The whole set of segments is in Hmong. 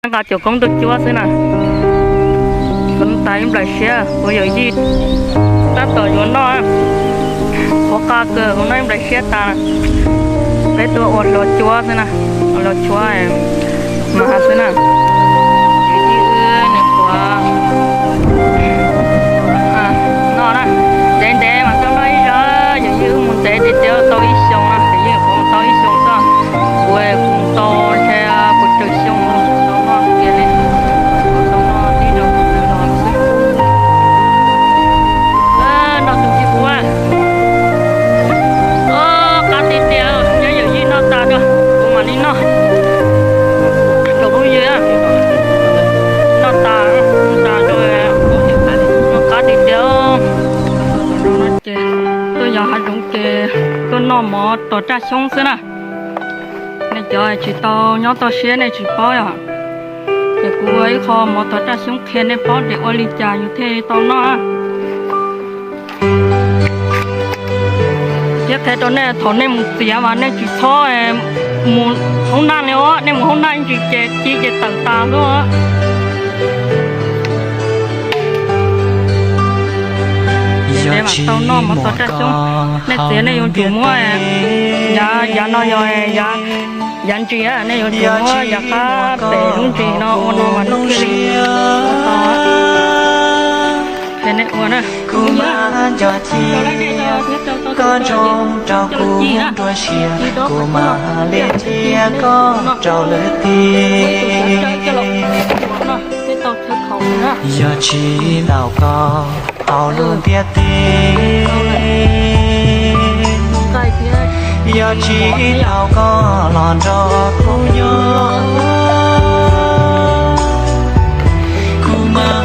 Nqa cov koob tuaj cuab xwb na. Kuv tas ib nplaim siab, kuv yawm yij tab tom yuav noj. Qhuav qa kawg, kuv noj ib nplaim siab tas. Peb tuaj ua hluas cuab xwb na, ua hluas cuab mas xwb na. Yawm yij wb nws qhuav noj na, ntev ntev mas tau noj ib zaug, yawm yij wb mus ntev tiag tiag tau ib xyoo na, yawm yij qhuav mus tau ib xyoo xwb. Kuv kuv mus tau ntshe puas tsawg xyoo tau noj kiag li, tau noj tib zaug los xwb. Noj tus tib kuv, qab tiag tiag, nyob yawm yij noj tas rau kuv mam li noj. Tsoom phooj ywg, noj tas, noj tas rau, noj qab tiag tiag. Ces tuaj yos hav zoov ces tuaj noj mov tos raj xyoob xwb na. Nej cov tsis tau nyob toj siab nej tsis paub yom, ces kuv ua ib qho mov tos raj xyoob qhia nej paub tias ua li cas yus thiaj tau noj. Thiab qhia rau nej thaum nej mus txiav mas nej tsis txhob mus hoob naj li os, nej mus hoob naj ntsis ces ci ces tawm tas xwb. Tau noj mov tos raj xyoob, nej txiav nej yuav tsum muab, yav no yog yav ntsis, nej yuav tsum muab yav qab pem lub ntsis no ua no mas nws thiaj li ua tau. Qhia nej ua na. Yog tsis ntaus koj hauv lub ntiaj teb, yog tsis ntaus koj los nrog kuv nyob.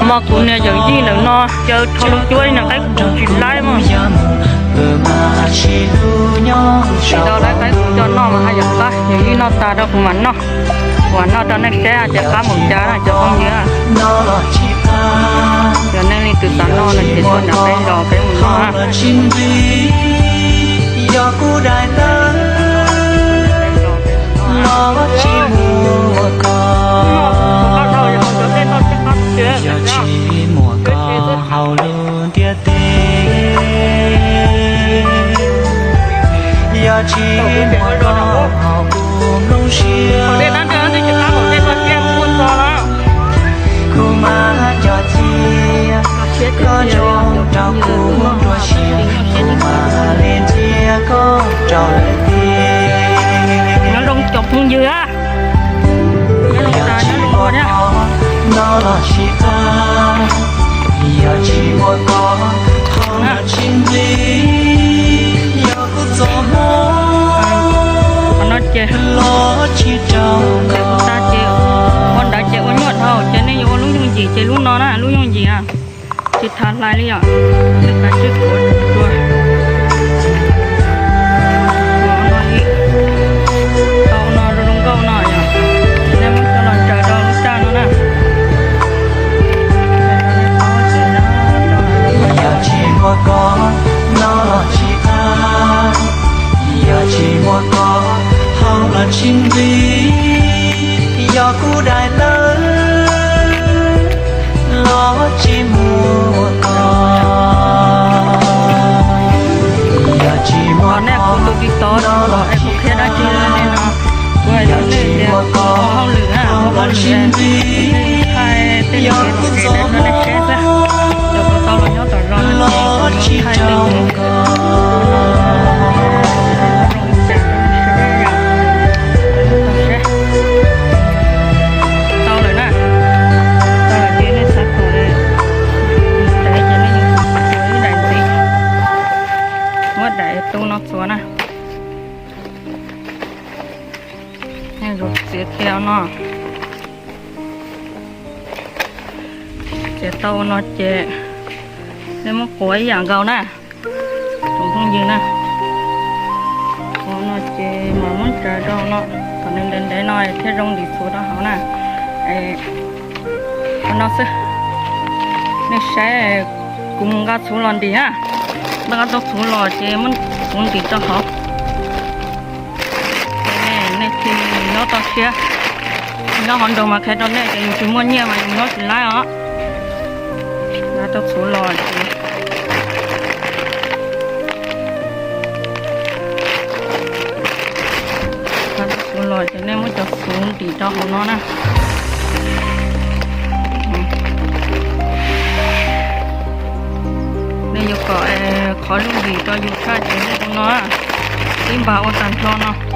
Mog, kuv niag yawm yij ntawm no caw rho lub cuab ib niag qaib qus tsis laib mog. Tsis tau laib qaib qus coj noj mas haj yam qab, yawm yij noj tas rau kuv mam noj, kuv mam noj rau nej saib hais tias qab mus cas na cov phooj ywg. Yog nej leej twg xav noj no ces tuaj nram peb zos peb mus noj. Yog tsis muaj koj hauv lub ntiaj teb, yog tsis muaj koj hauv kuv nplooj siab, kuv mam nco cia koj zoo rau kuv nruab siab, kuv mam li nrhiav koj rau lwm tiam. Nyob zoo cov phooj ywg. Yog tsis muaj koj no los tsis tau, yog tsis muaj koj hauv no tsis nqis, yog kuv txoj hmoov los tsis rau. Ua ntawd ces ua nyuaj dhau ces nej yuav ua lub yooj yim ces lub no na, lub yooj yim tsis tas hlais li yom. Twb kav tsij kuav tsuag. Tau no zoo zoo nkauj no yom. Nej muab coj los ntsaws rau lub raj no na. Yog tsis muaj koj no los tsis tau, yog tsis muaj koj hauv no tsis nqis, yog kuv daim ntawv los tsis muaj koj. Yog tsis muaj nej kuv tus TikTok no los es kuv qhia dab tsi li no, kuv hais rau nej tias ua hauj lwm na, ua hauj lwm, thaij tej kev pom kev dab rau nej saib xwb. Cov kuv tau los nyob tom zos no ces kuv thaij tej kev zoo cas rau nej saib. Tau lawm na, tau lawm ces nej xav kom ntev ces nej yuav tsum txuas ib daim ntxiv, muab daim tu no txuas na. Nej yuav txiav kiag no. Txiav tau no ces nej muab quav ib yam nkaus na, tsoom phooj ywg na. Quav no ces mam muab ntsaws rau no, kom nws ntev ntev no thiaj zoo ntim txhuv rau hauv na. Ua no xwb, nej saib, kuv mus nqa txhuv los ntim na. Nqa tau txhuv los ces muab txhuv ntim rau hauv. Nej thiaj nyob toj siab. Nyob hauv nroog mas qhia rau nej ces yus tsis muaj nyiaj mas yus nyob tsis laib os. Nqa tau xuv los ces, nqa tau xuv los ces nej muab cov xuv ntim rau hauv no na. Nej yuav kom qhov lub ntim rau yus tshaj ces nej ua no, tib npas ua tag nrho no.